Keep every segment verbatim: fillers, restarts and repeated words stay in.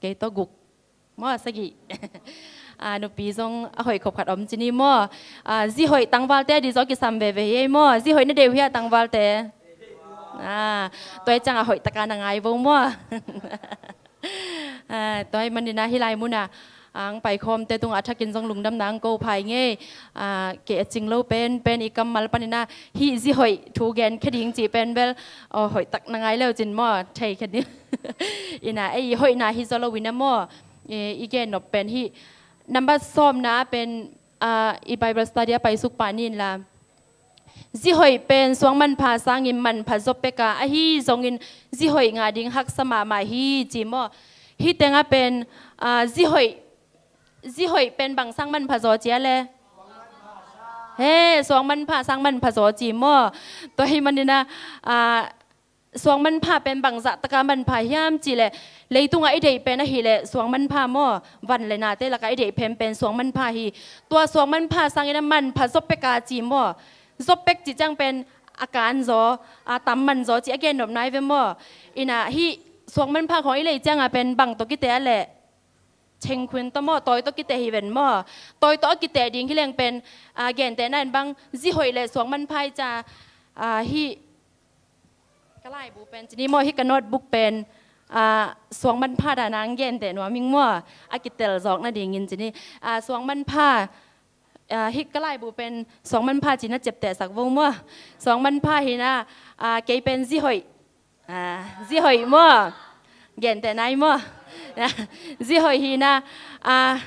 Kei tawh guk maw, sagih. A, nupi zong a hoih khop khat om ci ni maw. A, zi hoih tangvalte a di zaw kisam veve hi ei maw. Zi hoih na deih uh hia tangvalte? A, tua hi ciang a hoih taka na ngai vo maw. A, tua hi manin a hih lai mun a ang paikhawmte tungah a thakin zong lungdamna ang ko phai ngei. A, kei a cing lo pen pen i kammal panin a hih zi hoih thu gen khe ding cih pen bel, aw, hoih tak na ngai leu cin maw, thei khe ding. Ina ei i hoihna hi zaw lo ina maw. E, i gen nop pen hih number sawmna pen, a, i Bible study a paisuk pah ni inla, zi hoih pen suang manpha sangin manpha zaw pek a, ahi zongin zi hoih ngah ding haksa mahmah hi ci maw. Hih tengah pen, a, zi hoih, zi hoih pen bang sang manpha zaw ci a le? He, suang manpha sang manpha zaw ci maw. Tua hi manin a, a, suang manpha pen bangzah taka manpha hiam cih leh, leitungah i deih pen ahih leh suang manpha maw, van le nate lakah i deih pen pen suang manpha hi. Tua suang manpha sangin a manpha zaw pek a ci maw. Zaw pek cih ciang pen a kan zaw, a, tam man zaw cih a gen nop nai ve maw. Ina hih suang manpha khawng i lei ciangah pen bang tawh kiteh a leh? Chengkhun tawh maw, tawi tawh kiteh hi ven maw. Tawi tawh a kiteh ding hi leng pen, a, gentehna in bang zi hoih le suang manpha hi ca, a, hih ka laibu pen ci ni maw, hih ka notebook pen, a, suang manpha dan a ang genteh nuam ing maw. A kitel zawk nadingin ci ni. A, suang manpha, a, hih ka laibu pen suang manpha ci na ciaptehsak vo maw. Suang manpha hi na, a, kei pen zi hoih. A, zi hoih maw. Genteh nai maw. Zi hoih hi na, a,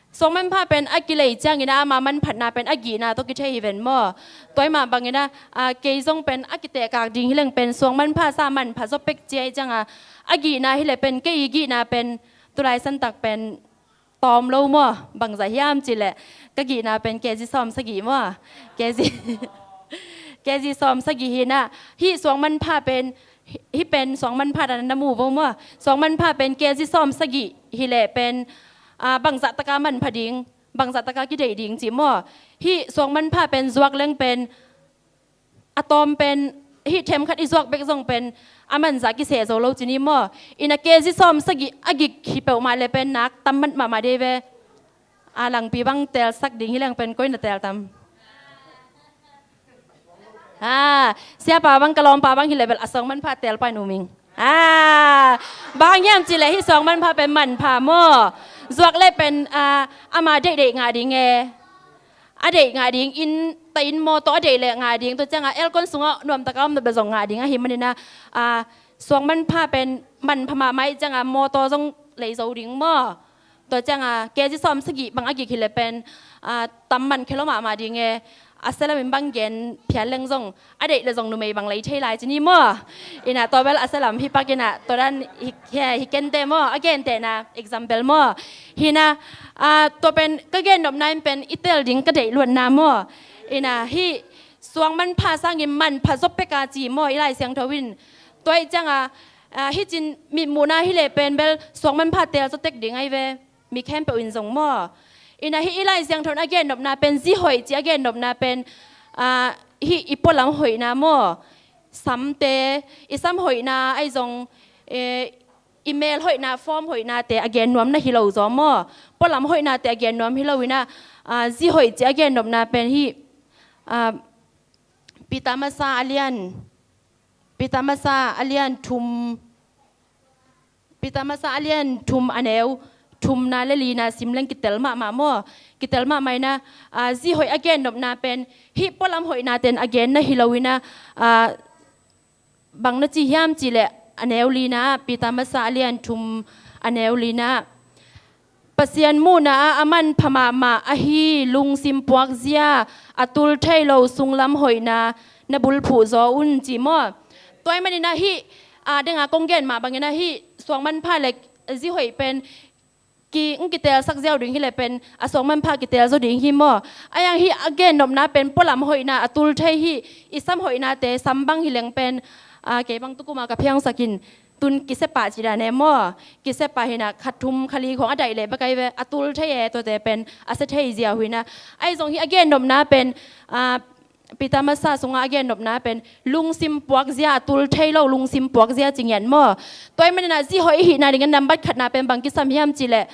suang manpha pen a kilei ciangin a ama manphatna pen a gihna tawh kithei hi ven maw. Tua hi mah bangin a, a, kei zong pen a kitehkak ding hi leng pen suang manpha sa manpha zaw pek ci a hi ciang a, a gihna hi leh pen kei i gihna pen tulai santak pen tawm lo maw. Bangzah hiam cih leh ka gihna pen K G sawm sagih maw. K G, K G sawm sagih hi na, hih suang manpha pen, hih, hih pen suang manpha dan na mu vo maw. Suang manpha pen K G sawm sagih hi leh pen, a, bangzah taka manpha ding, bangzah taka kideih ding ci maw. Hih suang manpha pen zuak leng pen a tawm pen, hih themkhat i zuak bek zong pen a manzah kiseh zo lo ci ni maw. Ina K G sawm sagih a gik hi peuhmah leh pen nak tam mahmah dei ve. A, langpi bang telsak ding hi leng pen koi na tel tam? A, siapa bang, ka lawmpa bang hi leh bel a suang manpha tel pai nu ming. A, bang hiam cih leh hih suang manpha pen manpha maw. Zuak leh pen, a, ama deihdeih ngah ding e. A deih ngah ding, inn, ta inn mawtaw a deih leh ngah ding. Tua ciang a aircon sungah nuamtaka om nop leh zong ngah ding ahi manin a, a, suang manpha pen manpha mahmah ih ciang a mawtaw zong lei zo ding maw. Tua ciang a K G sawm sagih bang a gik hi leh pen, a, tam man khe lo mahmah ding e. A sia lam in bang gen phial leng zong a deih leh zong numei bang lei thei lai ci ni maw. Ina tua bel a sia lam hi pak ina tua dan hi, hi, hi kente maw, a gentehna example maw. Hi na, a, tua pen ka gen nopna in pen i tel ding ka deih luatna maw. Ina hih suang manpha sangin manpha zaw pek a ci maw i Lai Siangtho in. Tua ih ciang a, a, hih cin mitmuhna hi leh pen bel suang manpha tel zaw tek ding ahi ve. Mi khempeuh in zong maw. Ina hih i Lai Siangtho in a gen nopna pen, zi hoih ci a gen nopna pen, a, hih i pualam hoihna maw. Samte, i sam hoihna ahi zong, e, i mel hoihna, form hoihnate a gen nuam na hi lo zaw maw. Pualam hoihnate a gen nuam hi lo ina, a, zi hoih ci a gen nopna pen hih, a, Peter Masa a lian, Peter Masa a lian thum, Peter Masa a lian thum a neu thumna le lina sim leng kitel mahmah maw. Kitel mahmah ina, a, zi hoih a gen nopna pen hih pualam hoihna ten a gen na hi lo ina, a, bang na ci hiam cih leh a neu lina, Peter Masa a lian thum a neu lina, Pasian muhna ah a manpha mahmah ahi lungsim puakzia, a tul thei lo sunglam hoihna na bulphuh zaw un ci maw. Tua ih manin a hih, a, deng a kong gen mah bangin a hih suang manpha le zi hoih pen ki, ng kitelsak ziau ding hi leh pen a suang manpha kitel zaw ding hi maw. A iang hih a gen nopna pen pualam hoihna a tul thei hih i sam hoihnate, sam bang hi leng pen, a, kei bang tukum a ka phiangsak in tun kisia pah ci dan e maw. Kisia pah hi na, kha thum kha li khawng a daih leh bek ahi ve, a tul thei e, tuate pen a sia thei ziau hi na. Ahi zong hih a gen nopna pen, a, Peter masa sungah a gennopna pen lungsim puakzia, a tul thei lo lungsim puakzia ci ngiat maw. Tua ahih manin ah zi hoih i hihna dingin nambat khatna pen bang kisam hiam cih leh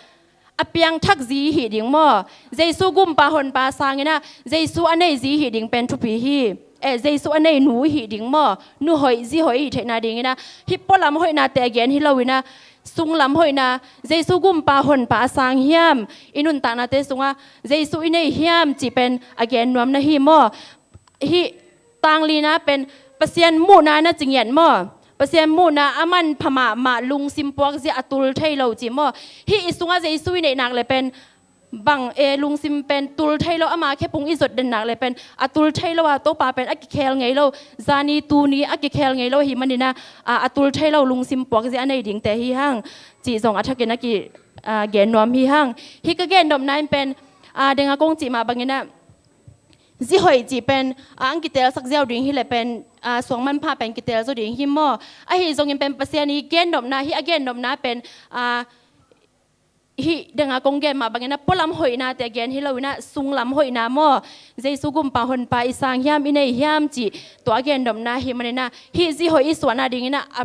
a piangthak zi i hih ding maw. Jesu gumpa honpa sangin ah Jesu a nei zi i hih ding pen thupi hi. Eh, Jesu a nei nu i hih ding maw. Nu hoih, zi hoih i hih theihna dingin ah hih pualam hoihnate a gen hi loin ah sunglam hoihna, Jesu gumpa honpa a sang hiam, i nuntaknate sungah Jesu i nei hiam cih pen a gen nuam na hi maw. Hih tanglina pen Pasian muhna na ci ngiat maw. Pasian muhna a manpha mahmah, lungsim puakzia, a tul thei lo ci maw. Hih i sungah Jesu i neih nak le pen bang e, lungsim pen tul thei lo, ama khephung i zot den nak le pen a tul thei lo a, Topa pen a kikhel ngei lo, zani tuni a kikhel ngei lo ahih manin ah, a, a tul thei lo lungsim puakzia a nei dingte hi hang cih zong a thakin a ki, a, gen nuam hi hang. Hih ka gennopna in pen, a, denga kong cih mah bangin ah zi hoih cih pen, a, ang kitelsak ziau ding hi le pen, a, suang manpha pen kitel zaw ding hi maw. Ahi zongin pen Pasian i gennopna, hih a gennopna pen, a, hih denga kong gen mah bangin ah pualam hoihnate a gen hi loin ah sunglam hoihna maw. Jesu gumpa honpa i sang hiam, i nei hiam cih tua a gennopna ahih manin ah hih zi hoih i suahna dingin ah a,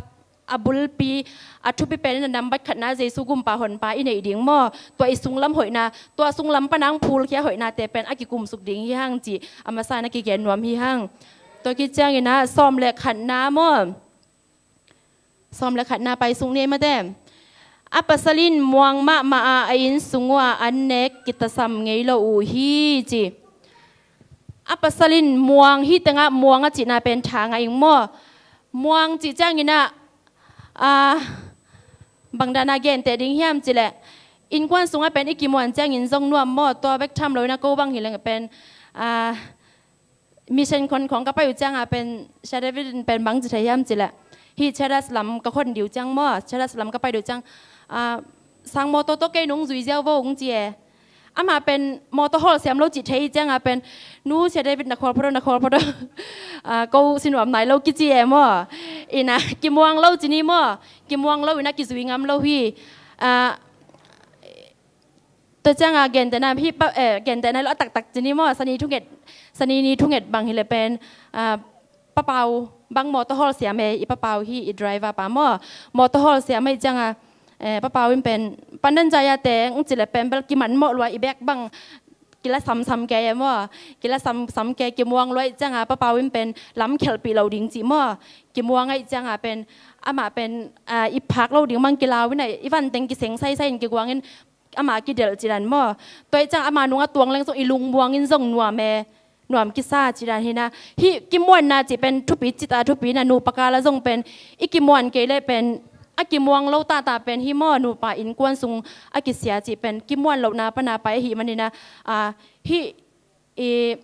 a bulpi, a thupi pen in ah nambat khatna Jesu gumpa honpa i neih ding maw. Tua i sunglam hoihna, tua sunglam pan ang phulkhia hoihnate pen a kikumsuk ding hi hang cih a masa in a kigen nuam hi hang. Tua khit ciangin ah sawm le khatna maw. Sawm le khatna pai suk ni ei mate. A pasal in muang mahmah a, a inn sung uh a an nek kitasam ngei lo uh hi ci. A pasal in muang, hih tengah muang a cihna pen tha ngah ing maw. Muang cih ciangin ah, a, bang dana genteh ding hiam cih leh innkuan sungah pen i kimuan ciangin zong nuam maw. Tua bek tham loin ah ko bang hi leng pen, a, mission khon khawng ka pai uh ciangah pen Sia David in pen bang ci thei hiam cih leh, hih Cheras lam ka khon dih uh ciang maw, Cheras lam ka pai dih uh ciang, a, sang mawtaw tawh kei nong zui ziau vo ung ci e. Amah pen mawtaw hawl siam lo cih thei ciangah pen, nu Sia David na khawl phot aw, na khawl phot aw. A, ko si nuam nai lo kici e maw. Ina kimuang lo ci ni maw, kimuang lo ina kizui ngam lo hi. A, tua ciangah gentehna, hih pa, eh, gentehna lo a taktak ci ni maw, sani thunget, sani ni thunget bang hi le pen, a, Pa Pau bang mawtaw hawl siam e, i Pa Pau hi i driver pa maw. Mawtaw hawl siam ahih ciangah, eh, Pa Pau in pen pandan zaya teng ci le pen bel kiman mawh lua, i bek bang kila samsam ke e maw. Kila samsam ke, kimuang lua ahih ciangah Pa Pau in pen lam khelhpih lo ding cih maw. Kimuang ahih ciangah pen amah pen, a, i phak lo ding bang kilau in ah i van teng kiseng saisai in kiguangin ama kidelh cidan maw. Tua ahih ciang ama nungah tuang leng zong i lungmuang in zong nuam e, nuam kisa cidan hi na. Hih kimuanna cih pen thupi cita thupi na, nupa kala zong pen i kimuan kei le pen a kimuang lo tata pen hi maw, nupa innkuan sung a kisia cih pen kimuan lohna pana pai ahih manin ah, a, hih i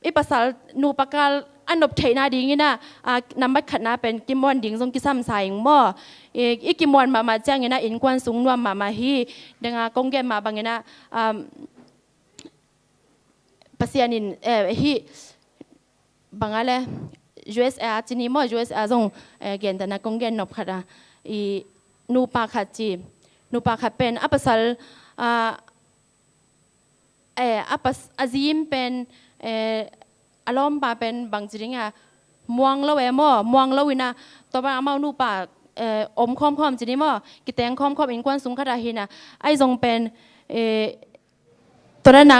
i pasal nupa kal a nop theihna dingin ah, a, nambat khatna pen kimuan ding zong kisam sa ing maw. I, i kimuan mahmah ciangin ah innkuan sung nuam mahmah hi. Denga kong gen mah bangin ah, um, Pasian in, eh, hih bang a le U S A ci ni maw, U S A zong, eh, gentehna kong gen nop khat a, i nupa khat ci, nupa khat pen a pasal, ah, eh, a pas, a zi in pen, eh, a lawmpa pen bangci ding a, muang lo e maw, muang lo in ah, tua pan amau nupa, eh, om khawmkhawm ci ni maw, kiteng khawmkhawm innkuan sung khat ah hi na, ahi zong pen, eh, tua dan a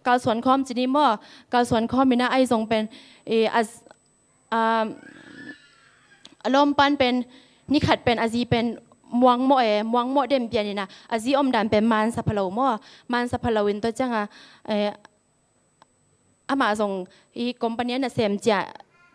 kalsuan khawm ci ni maw, kalsuan khawm in ah, ahi zong pen, eh, a, a, a lawmpan pen, ni khat pen a zi pen muang mawh e, muang mawh den pian in ah, a zi omdan pen mansa pha lo maw, mansa pha lo in tua ciang a, eh, amah zong i company a nasem ciah,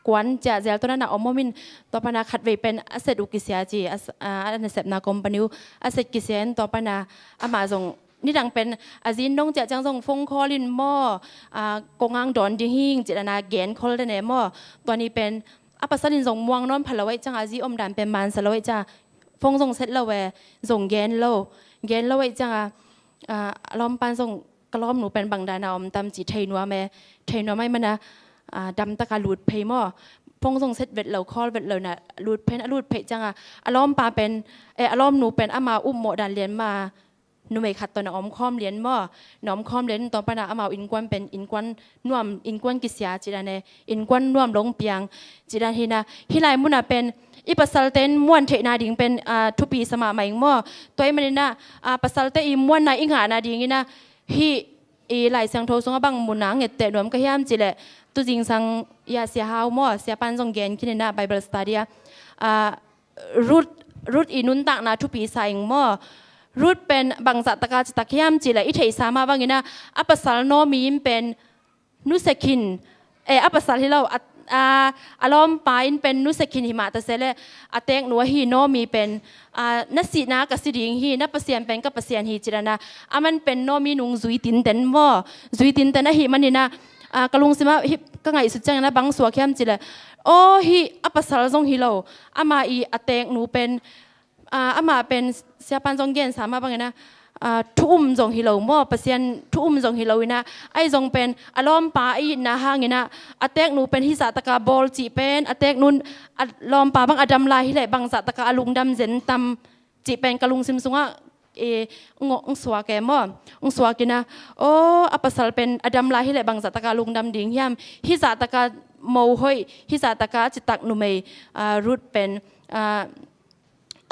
kuan ciah zel tua na na om om in, tua pan a khatvei pen a set uh kisia ci, a s-, a, a nasepna company uh a set kisia in tua pan a amah zong nidang pen a zi in dong ciah ciang zong phone call in maw, a, kong ang dawn ding hing ci dan a gen khol den e maw. Tua ni pen a pasal in zong muang nawn pha lo ahih ciang a zi omdan pen mansa lo ahih ciang phone zong set lo e, zong gen lo, gen lo ahih ciang a, a, a lawmpan zong ka lawmnu pen bang dan a om tam ci thei nuam e, thei nuam ahih man a, a, damtak a lut phei maw. Phone zong set vet lo, call vet lo na lut phei, a lut phei ciang a, a lawmpa pen, eh, a lawmnu pen ama upmawh dan lian ma numei khat tawh na om khawm lian maw? Na om khawm lian, tua pana amau innkuan pen innkuan nuam, innkuan kisia ci dan e, innkuan nuam longpiang ci dan hi na. Hih lai munah pen i pasalte in muan theihna ding pen, ah, thupi sa mahmah ing maw? Tua ahih manin ah, ah, pasalte i muanna i ngahna dingin ah, hih i Lai Siangtho sungah bang mun ah ngetteh nuam ka hiam cih leh, tu zingsang, ya, Sia Hau maw, Sia Pan zong gen khin in ah, Bible study ah, ah, Ruth, Ruth i nuntakna thupi sa ing maw? Ruth pen bangzah taka citak hiam cih leh, i theihsa mah bangin ah, a pasal Naomi in pen nusia khin, eh, a pasal hi lo, a, a, a lawmpa in pen nusia khin hi mah ta se leh, a teeknu ahi Naomi pen, ah, na sihna ka si ding hi, na Pasian pen ka Pasian hi ci dan ah, aman pen Naomi nung zui tinten maw, zui tinten ahih manin ah, ah, ka lungsim ah hih ka ngaihsut ciangin ah bang suak hiam cih leh, aw, hih a pasal zong hi lo, ama i a teeknu pen, ah, amah pen Sia Pan zong gensa mah bangin ah, ah, thu um zong hi lo maw, Pasian thu um zong hi lo in ah, ahi zong pen a lawmpa a itna hangin ah, a teeknu pen hih zah taka bawl cih pen, a teeknu in a lawmpa bang a dam lai hi leh bangzah taka a lungdam zen tam cih pen ka lungsim sungah, eh, ng, ng suak e maw? Ng suak in ah, aw, a pasal pen a dam lai hi leh bangzah taka a lungdam ding hiam? Hih zah taka mohoih, hih zah taka citak numei, ah, Ruth pen, ah,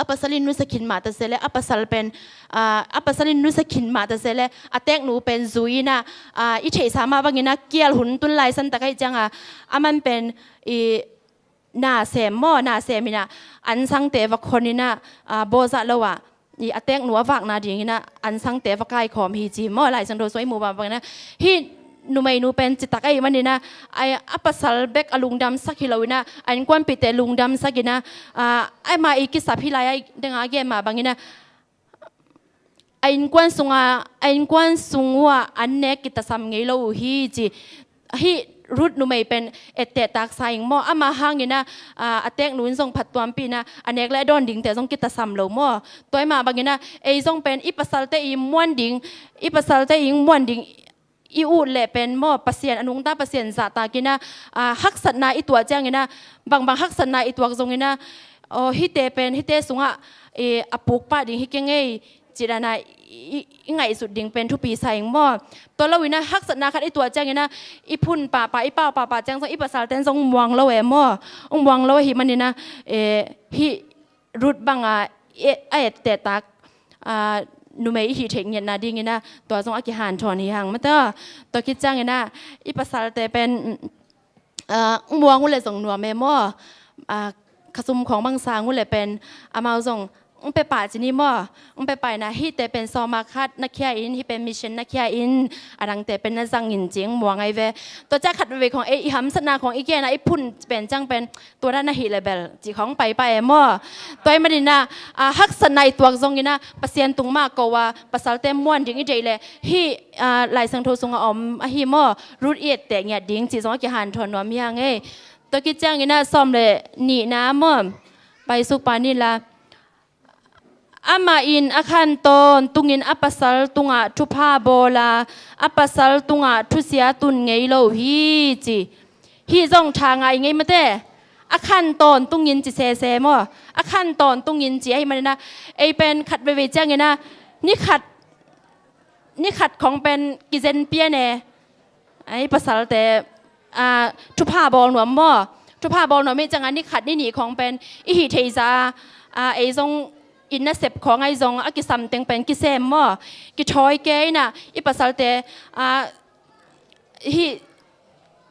a pasal in nusia khin mah ta se leh, a pasal pen, ah, a pasal in nusia khin mah ta se leh, a teeknu pen zui in ah, ah, i theihsa mah bangin ah kial hun tun lai san tak ahih ciang ah, aman pen i na sem maw, na sem in ah, ansangte va khon in ah, ah, Boaz lo ah, i a teeknu a vakna dingin ah, ansangte va kaikhawm hi ci maw, Lai Siangtho sungah i muh mah bangin ah, hih numeinu pen citak ahih manin ah, a, a pasal bek a lungdamsak hi lo in ah, a innkuanpihte lungdamsak in ah, ah, ama i kisap hih lai ah, dang a gen mah bangin ah, a innkuan sungah, a innkuan sung uah an nek kitasam ngei lo uh hi ci. Hih Ruth numei pen etteh taksa ing maw, ama hangin ah, ah, a teeknu in zong phattuampih in ah, a nek leh a dawn dingte zong kitasam lo maw? Tua ahih mah bangin ah, ei zong pen i pasalte i muan ding, i pasalte i muan ding i ut leh pen maw, Pasian, a nungta Pasian zahtak in ah, ah, haksatna i tuah ciangin ah, bangbang haksatna i tuak zongin ah, aw, hihte pen, hihte sungah, eh, a puk pah ding hi keng ei, ci dan ah i, i ngaihsut ding pen thupi sa ing maw? Tua lo in ah, haksatna khat i tuah ciangin ah, i phun pahpah, i pau pahpah ciang zong, i pasalte'n zong muang lo e maw? Hong muang lo ahih manin ah, eh, hih Ruth bang a, e, a etteh tak, ah, numei i hih theih ngiatna dingin ah, tua zong a kihanthawn hi hang maw tua. Tua khit ciangin ah, i pasalte pen, ah, muang uh leh zong nuam e maw? Ah, khasum khawng bang sang uh leh pen, amau zong, ng pia pah ci ni maw? Ng pia pah in ah, hihte pen sawma khat na khia in, hih pen mission na khia in, a dangte pen na zang in ci-in muang ahi ve. Tua ciang khat veivei khawng, ei, i hamsatna khawng i gen a, i phun pen ciang pen, tua dan ahih leh bel, cih khawng pai pah e maw? Tua ahih manin ah, ah, haksatna i tuak zongin ah, Pasian tung mah ko a, pasalte muan ding i deih leh, hih, ah, Lai Siangtho sungah om ahi maw? Ruth i etteh ngiat ding cih zong a kihanthawn nuam hi hang ei. Tua khit ciangin ah sawm leh nihna maw? Paisuk pan ni la. Amah in a khan tawntungin a pasal tungah thupha bawl a, a pasal tungah thusia tun ngei lo hi ci. Hih zong tha ngai ngei maw te. A khan tawntungin ci sese maw? A khan tawntungin ci ahih manin ah, ei pen khat veivei ciangin ah, ni khat, ni khat khawng pen kizen pian e. Ei pasalte, ah, thupha bawl nuam maw? Thupha bawl nuam ahih ciangin ni khat ni nih khawng pen i hih theih zah, ah, ei zong i nasep khawng ahi zong a kisam teng pen kisem maw? Kithawi kei in ah, i pasalte, ah, hih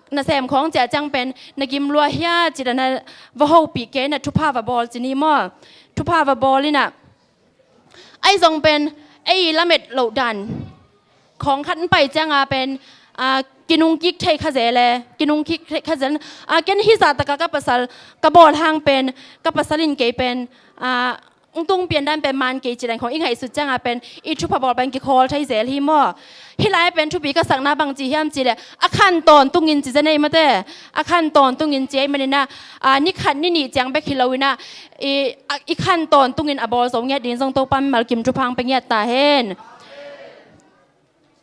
nasem khawng ciah ciang pen na gim lua hia ci dan ah va hopih kei in ah, thupha va bawl ci ni maw? Thupha va bawl in ah, ahi zong pen, ei lamet loh dan khawng khat hong pai ciang a pen, ah, kinungkik thei kha zel e, kinungkik thei kha zel. Ah, ken hih zah tak a ka pasal, ka bawl hang pen, ka pasal in kei pen, ah, hong tung pian dan pen man kei ci dan khawng i ngaihsut ciang a pen, i thupha bawl pen kikhawl thei zel hi maw? Hih lai pen thupi ka sakna bang ci hiam cih leh, a khan tawntungin ci zen ei maw te. A khan tawntungin ci ahih manin ah, ah, ni khat ni nih ciang bek hi lo in ah, i, a, i khan tawntungin a bawl zo ngiat ding zong Topa mimal kim thupha hong pia ngiat ta hen.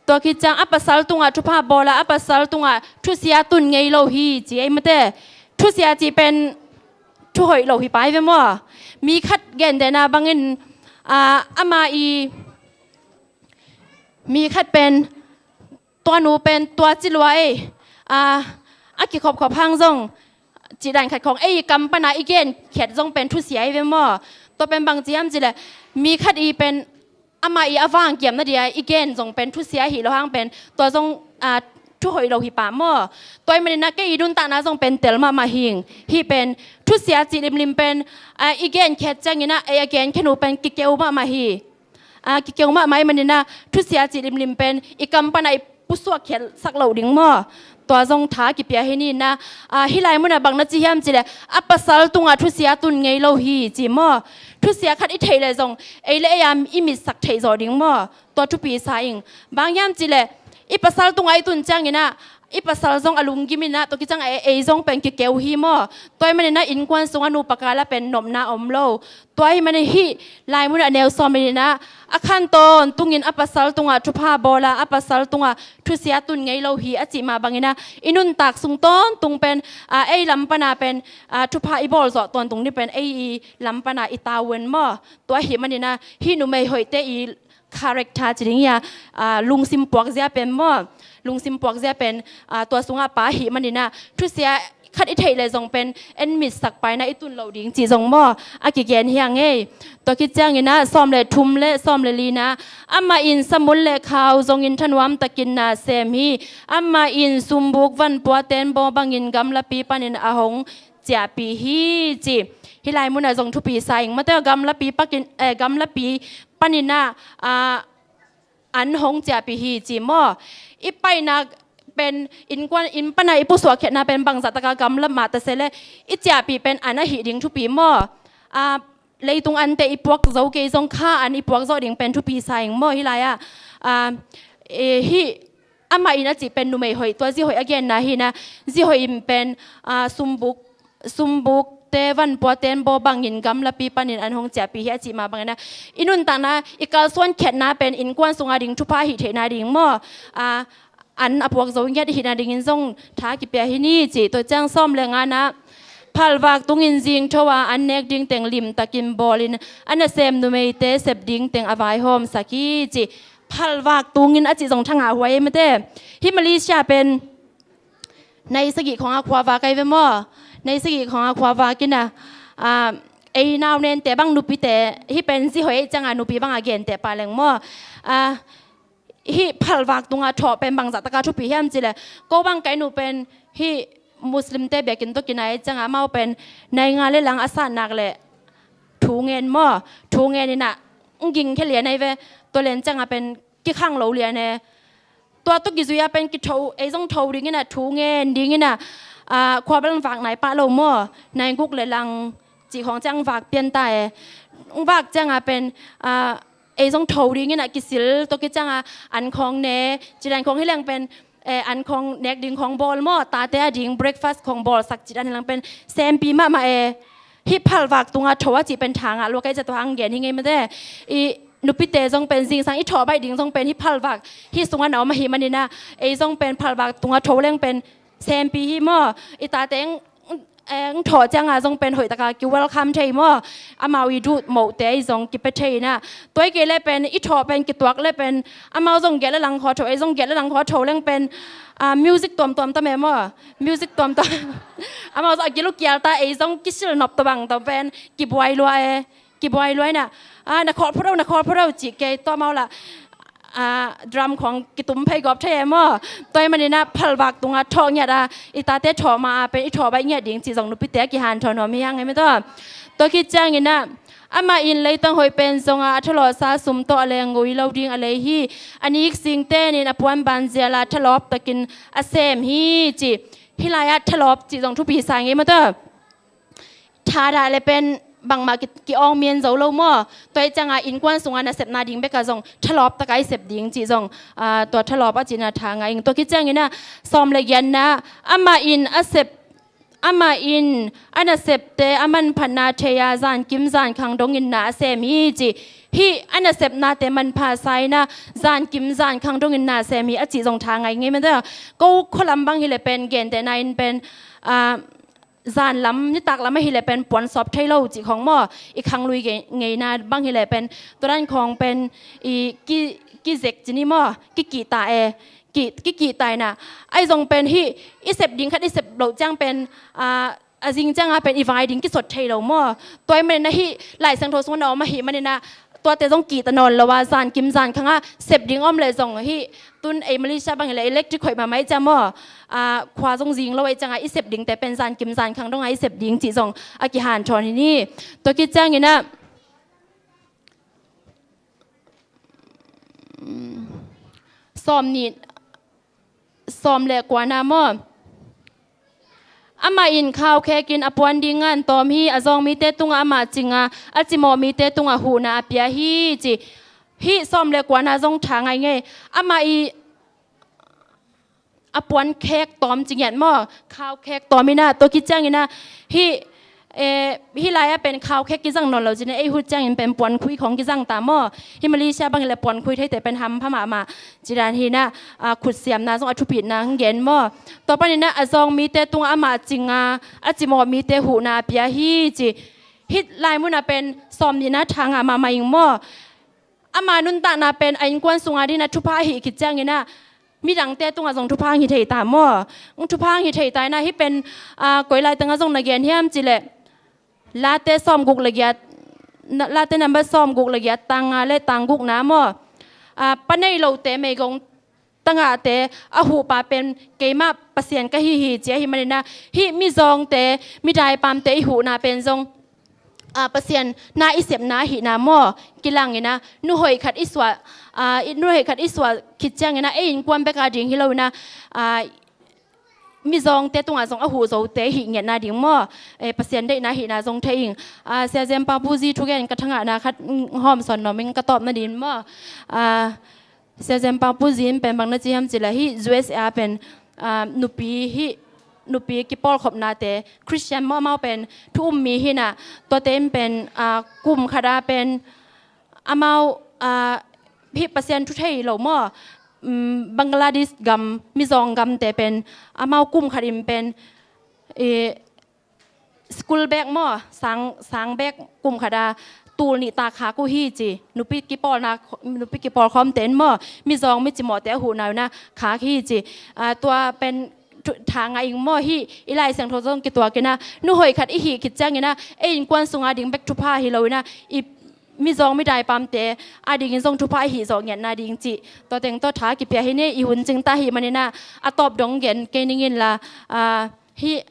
Tua khit ciang a pasal tungah thupha bawl a, a pasal tungah thusia tun ngei lo hi ci ei maw te. Thusia cih pen thu hoih lo hi pai ve maw? Mi khat gentehna bangin, ah, ama i Mi khat pen, tua nu pen tua ci lua ei, a, a kikhopkhop hang zong, cih dan khat khawng ei kam pana i gen khiat zong pen thusia hi ve maw? Tua pen bang ci hiam cih leh, mi khat i pen ama i a vang kiamna dia i gen zong pen thusia hi lo hang pen, tua zong, a, thu hoih lo hi pah maw? Tua ahih manin ah kei i nuntakna zong pen tel mahmah hing. Hih pen thusia cih limlim pen, a, i gen khiat ciangin ah ei a gen khiat uh pen kikeu mahmah hi. A, kikeu mahmah ahih manin ah thusia cih limlim pen i kam pana i pusuak khiat sak loh ding maw? Tua zong tha kipia hi ni in ah, a, hih lai munah bang na ci hiam cih leh, a pasal tungah thusia tun ngei lo hi ci maw? Thusia khat i theih leh zong ei le ei a i mitsak theih zawh ding maw? Tua thupi sa ing. Bang hiam cih leh, i pasal tungah i tun ciangin ah, i pasal zong a lunggim in ah, tua khit ciang ei, ei zong pen kikeu hi maw? Tua ahih manin ah innkuan sungah nupa kal ah pen nopna om lo. Tua ahih manin hih lai munah a neu sawm in ah, a khan tawntungin a pasal tungah thupha bawl a, a pasal tungah thusia tun ngei lo hi a cih mah bangin ah, i nuntak sung tawntung pen, a, ei lam pana pen, a, thupha i bawl zawh tawntung ni pen ei i lam pana i tavuan maw? Tua ahih manin ah hih numei hoihte i character ci ding hi a, a, lungsim puakzia pen maw? Lungsim puakzia pen, a, tua sungah a pha ahih manin ah thusia khat i theih leh zong pen en mitsak paina i tun loh ding cih zong maw? A kigen hi a ngei. Tua khit ciangin ah sawm le thum le sawm le lina, amah in samun le khau zongin thanuam takin na sem hi. Amah in sumbuk vanpua tenbaw bangin gamlapi panin a hong ciahpih hi ci. Hih lai munah zong thupi sa ing. Mate, gamlapi pakin, eh, gamlapi panin ah, a, an hong ciahpih hi ci maw? I paina pen, innkuan, inn pana i pusuak khiatna pen bangzah taka gamla mah ta se leh, i ciahpih pen an ahih ding thupi maw? A, leitung ante i puak zo kei zong kha an i puak zawh ding pen thupi sa ing maw hih lai ah? A, e, hih amah in a cih pen numei hoih, tua zi hoih a genna hi in ah, zi hoih in pen, a, sumbuk, sumbukte vanpua tenbaw bangin gamlapi panin an hong ciahpih hi a cih mah bangin ah, i nuntakna, i kalsuan khiatna pen innkuan sungah ding thupha hih theihna ding maw? A, an a puak zo ngiat hihna dingin zong tha kipia hi ni ci. Tua ciang sawm le ngana, phalvak tungin zingtho a an nek ding teng limtakin bawlin a nasem numeite sep ding teng a vaihawmsak hi ci. Phalvak tungin a cih zong thangah huai ei mate. Hih Malaysia pen nai sagih khawng a khuavak ai ve maw? Nai sagih khawng a khuavak in ah, a, ei nau nente bang nupite, hih pen zi hoih ei cianga nupi banga genteh pah leng maw? A, hih phalvak tunga thawh pen bangzah taka thupi hiam cih leh, ko bang ka inn uh pen hih Muslimte biakinn tawh kinai cianga amau pen nai nga le lang a sat nak leh thu ngen maw? Thu ngen in ah, ng ging khia lian ai ve. Tua lian cianga pen kikhang lo lian e. Tua tawh kizui a pen kitho, ei zong tho ding in ah, thu ngen ding in ah, a, khua bel vak nai pah lo maw? Nai guk le lang cih khawng ciang vak pian ta e. Ng vak cianga pen, a, ei zong tho ding in ah kisil, tua khit cianga an khawng ne, ci dan khawng hi leng pen, eh, an khawng nek ding khawng bawl maw, tate a ding breakfast khawng bawlsak ci dan hi leng pen, sempi mahmah e. Hih phalvak tunga tho a cih pen tha ngah lua kei, tua hang gen hi ngei mate. I nupite zong pen zingsang i thawh baih ding zong pen hih phalvak hih sungah na om ahih manin ah, ei zong pen phalvak tunga tho leng pen sempi hi maw? I tate ng, eh, ng thawh cianga zong pen hoihtaka ki welcome thei maw? Amau i duh mohte ei zong kipia thei in ah. Tua hi kei leh pen i thawh pen kituak leh pen amau zong giat le lang khawng tho, ei zong giat le lang khawng tho leng pen, a, music tuamtuam tam e maw? Music tuamtuam. Amau zong a gil uh kial ta, ei zong kisil nop tua bang tua pen kibuai lua e. Kibuai lua in ah, a, na khawlphuh ro, na khawlphuh ro cih kei, tua amau lah, a, drum khawng kitum phei gawp thei e maw? Tua ahih manin ah phalvak tunga thawh ngiat a, i tate thawh ma a pen i thawh baih ngiat ding cih zong nupite a kihanthawn nuam hi hang e maw tua. Tua khit ciangin ah, amah in leitang hoih pen zonga a thalawhsa sum tawh a leng ngui lo ding a lei hi. A nik singten in a puan banzial a thalawp takin a sem hi ci. Hih lai-ah thalawp cih zong thupi sa ngei maw tua. Thadah le pen bangmah ki, ki-awng mian zo lo maw? Tua hi cianga innkuan sunga nasepna ding beka zong thalawp taka i sep ding cih zong, a, tua thalawp a cihna tha ngah ing. Tua khit ciangin ah sawm le giatna, amah in a sep, amah in a nasepte a manphatna thei a zankim zankhang dongin na a sem hi ci. Hih a nasepnate manpha sa in ah zankim zankhang dongin na a sem hi a cih zong tha ngah ing ei maw tua. Ko khualam bang hi leh pen gentehna in pen, a, zan lam, nitak lam ahih leh pen puan sawp thei lo cih khawng maw, i khanglui nge-, ngeina bang hi leh pen, tua dan khawng pen, i ki, kizek ci ni maw, kikihta e, ki, kikihta inah, ahi zong pen hih, i sep ding khat i sep loh ciang pen, a, a zing cianga pen i vai ding kisot thei lo maw. Tua ahih maninah hih Lai Siangtho sungah na om ahih maninah, tuate zong kihta nawn lo a, zan kim zan khanga sep ding om leh zong hih, tun ei Malaysia bang hi leh electric hoih mahmah ahih ciang maw, a, khua zong zing lo ahih cianga i sep dingte pen zan kim zan khang donga i sep ding cih zong a kihanthawn hi ni. Tua khit cianginah, sawm nih, sawm le kuana maw? Amah in khaukhek in a puan ding ngan tawm hi, a zawng mite tungah amah cinga, a cimawh mite tungah huhna a pia hi, ci. Hih sawm le kuana zong tha ngai ngei. Amah i a puan khek tawm ci ngiat maw? Khaukhek tawm inah, tua khit cianginah, hih, eh, hih lai-ah pen khaukhek kizang nawn lo cin, ei hun ciangin pen puankhui khawng kizang ta maw? Hih Malaysia bang hi leh puankhui theite pen hampha mahmah. Ci dan hi inah, a, khutsiamna zong a thupitna hong gen maw? Tua paninah a zawng mite tungah amah cinga, a cimawh mite huhna a pia hi, ci. Hih lai munah pen sawm nihna tha ngah mahmah ing maw? Ama nuntakna pen a innkuan sunga dingin a thupha ahih khit cianginah midangte tungah zong thupha hong hi thei ta maw? Hong thupha hong hi thei ta inah hih pen, a, koi lai tengah zong na gen hiam cih leh, Late sawmguk le giat, na, Late nambat sawmguk le giat, tang nga le tang gukna maw? A, pa nei lote meigong tangahte a huhpa pen keimah Pasian ka hi hi ci ahih maninah hih mizawngte, midaipamte i huhna pen zong, a, Pasian na i sepna ahihna maw? Kilanginah nu hoih khat i suah, a, i, nu hoih khat i suah khit cianginah ei innkuan bek a ding hi loinah, a, mizawngte tungah zong a huh zote hih ngiatna ding maw? Eh, Pasian deihna ahihna zong thei ing. A, Sia Zem Pau Pu Zi thugen ka thangahna khat, mm, hawmsawn nuam ing ka tawpna ding maw? A, Sia Zem Pau Pu Zi in pen bang na ci hiam cih leh hih U S A pen, a, nupi hih, nupi kipawlkhopnate, Christian maw, amau pen thu um mi hi inah, tuate in pen, a, kum khata pen amau, a, hih Pasian thu thei lo maw? Mm, Bangladesh gam, mizawng gamte pen amau kum khatin pen, i, school bag maw, sang, sang bag kum khata tul nih ta khak uh hi ci. Nupi kipawlna, nupi kipawlkhawmte in maw, mizawng micimawhte a huhna inah khak hi ci. A, tua pen thu, tha ngah ing maw? Hih i Lai Siangtho zong kituak inah, nu hoih khat i hih khit cianginah ei innkuan sunga ding bek thupha hi loinah, i mizawng midaipamte a dingin zong thupha i hih zawh ngiatna ding cih, tua teng tawh tha kipia hi ni. I hun cingta ahih maninah a tawp dong gen kei ning inla, a, hih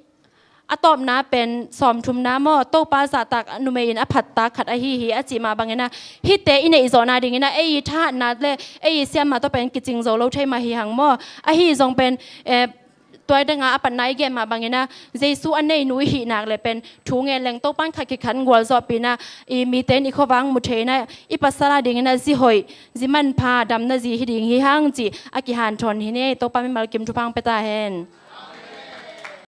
a tawpna pen sawmthumna maw, Topa zahtak numei in a phattak khat ahi hi a cih mah banginah, hihte i neihzawhna dinginah ei i thahatna le ei i siamna tawh pen kicing zo lo thei mah hi hang maw? Ahi zong pen, eh, tua danga a patna i gen mah banginah Jesu a neinu i hih nak leh pen thu ngen leng Topan khat khit khat gualzawhpih inah, i mite in i khuavak mu thei inah, i pasal a dinginah zi hoih, zi manpha, damna zi hi ding hi hang cih a kihanthawn hi ni. Topa mimal kim thupha hong pia ta hen.